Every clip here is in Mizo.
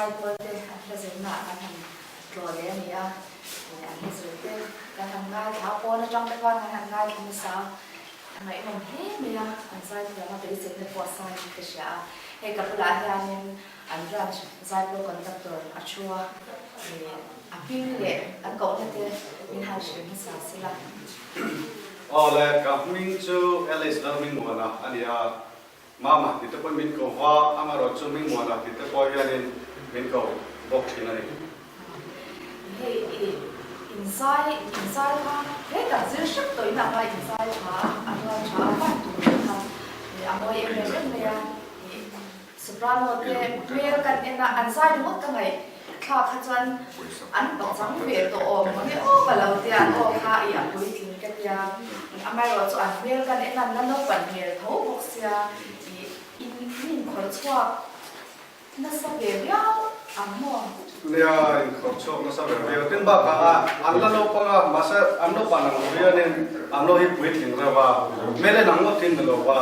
zaipawl te an hla zirna ah kan han tlawh leh a ni a, an hla zir te kan han ngaithla a, pawn atang te khan kan han ngaithla nasa a, a ngaihnawm hle mai a, an zaithiam a beiseina pawh a sang in ka hria a, hei ka bulah hianin an branch zaipawl conductor a thu a, a hming leh an kohna te min han hrilh hmasa sela. Aw le, ka hming chu Alice Lalhmingmuana a ni a, Mama tih te pawhin min ko va, amaherawh chu Hmingmuana tih te pawh hianin min ko bawk thin a ni. Hei i inzai inzai kha he tak zir hrep tawh in anga inzai tha a rual tha a pan tur te kha a mawi em em em mai a, i soprano te hmel kan en a an zai ringawt ka ngaih thla kha chuan an pachang ve tawh awm ang e aw ka lo tia an aw kha i a puitling ka tia amaherawh chu an hmel kan en an la naupan hmel tho bawk sia i in inkhawr chhuak nasa ve viau ang maw? Nia inkhawr chhuak nasa ve viau tin bakah a an la naupang a mahse an naupan ang hianin an lo hi puitling reuh a hmel en ang ngawt in ni lo va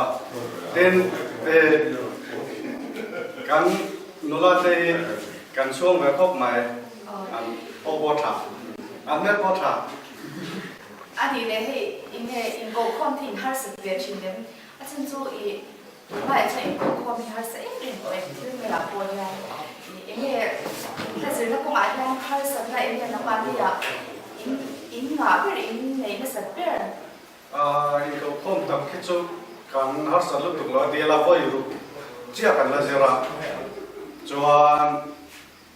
tin kan nula te hi Kan chhuang ve khawp mai. An aw pawh tha. An hmel pawh tha. A nih leh hei enge inkohkhawm te in harsat ve thin em? A chhan chu i tunlaiah chuan inkohkhawm hi harsa em em tawh em? Thil ngelah pawh hian i enge hla zirna kawngah hian harsatna enge nangmahni ah in in ngah ber in nei nasat ber? Inkohkhawm tak khi chu kan harsat lutuk lo a ti a, la vawi ruk chiah kan la zir a, chuan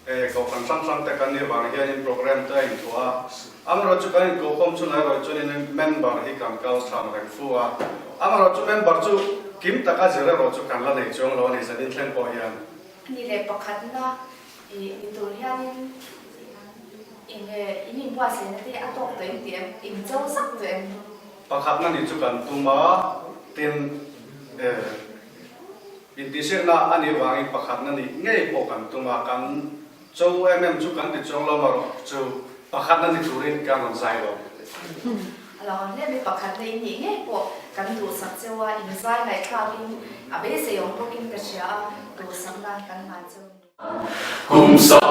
kohhran hrang hrang te kan nih vang hianin program te a inthuah a, amaherawhchu kan inkohkhawm chhunah erawh chuanin member hi kan kal hrang reng fu a, amaherawhchu member chu kim taka zir erawh chu kan la nei chuang lo a ni zanin thleng pawh hian. Ni leh pakhatna i ni tur hianin Enge in inbuatsaihna te a tawk tawh em tih em? In cho zak tawh em? Pakhatna ni chu kan tum a, tin intihsiakna a nih vangin pakhatna nih ngei pawh kan tum a, kan cho em em chu kan ti chuang lo marawh chu pakhatna ni turin kan rawn zai lo. A lo ang hle mai, pakhatna in nih ngei pawh kan duhsak cheu a, in zai ngaihthlakin a beisei awm bawkin ka hria a, duhsakna kan ngai cheu a ni. Kum sa.